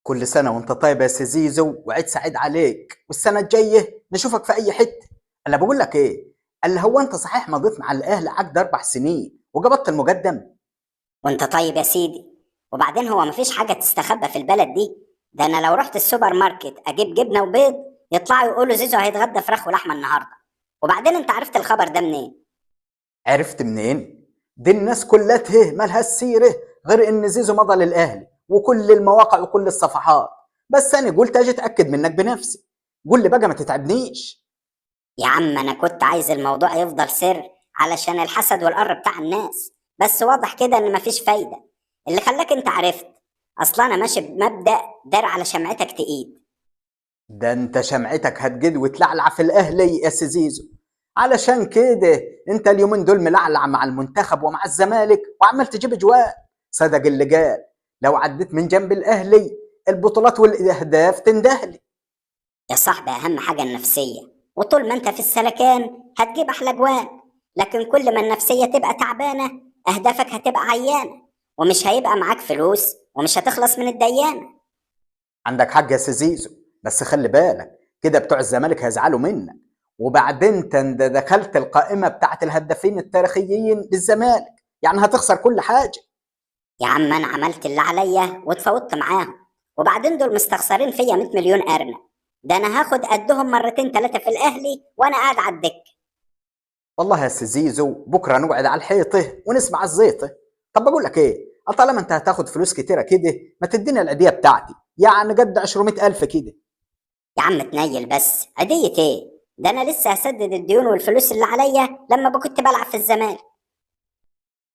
كل سنة وانت طيب يا سي زيزو، وعيد سعيد عليك، والسنة الجاية نشوفك في اي حتة. انا بقول لك ايه، قال هو انت صحيح مضيت مع الاهلي عقد 4 سنين وقبضت المقدم؟ وانت طيب يا سيدي. وبعدين هو مفيش حاجة تستخبى في البلد دي؟ ده انا لو رحت السوبر ماركت اجيب جبنة وبيض يطلعوا يقولوا زيزو هيتغدى فراخ ولحمة النهاردة. وبعدين انت عرفت الخبر ده منين؟ عرفت منين؟ دي الناس كلها مالها السيرة غير ان زيزو مضى للاهلي وكل المواقع وكل الصفحات، بس انا قلت اجي اتاكد منك بنفسي. قول لي بقى ما تتعبنيش. يا عم انا كنت عايز الموضوع يفضل سر علشان الحسد والقر بتاع الناس، بس واضح كده ان مفيش فايدة. اللي خلاك انت عرفت، اصلا انا ماشي بمبدأ دار على شمعتك تقيد. ده انت شمعتك هتجد وتلعلع في الاهلي يا سي زيزو، علشان كده انت اليومين دول ملعلع مع المنتخب ومع الزمالك وعمال تجيب اجوان. صدق اللي قال لو عديت من جنب الاهلي البطولات والاهداف تندهلي. يا صاحبي اهم حاجة النفسية، وطول ما انت في السلكان هتجيب احلى جوان، لكن كل ما النفسية تبقى تعبانة اهدافك هتبقى عيانة، ومش هيبقى معاك فلوس ومش هتخلص من الديانة. عندك حق يا سي زيزو، بس خلي بالك كده بتوع الزمالك هيزعلوا منك. وبعدين انت دخلت القائمة بتاعت الهدافين التاريخيين للزمالك، يعني هتخسر كل حاجة. يا عم انا عملت اللي عليا واتفاوضت معاهم، وبعدين دول مستخسرين فيا 100 مليون قرنة، ده انا هاخد قدهم مرتين ثلاثة في الاهلي وانا قاعد على الدكة. والله يا سي زيزو بكره نقعد على الحيطة ونسمع الزيطة. طب بقول لك ايه، طالما انت هتاخد فلوس كتيرة كده ما تديني العيديه بتاعتي، يعني قد 200,000 كده. يا عم تنيل بس، عيدية ايه؟ ده انا لسه هسدد الديون والفلوس اللي عليا لما كنت بلعب في الزمالك.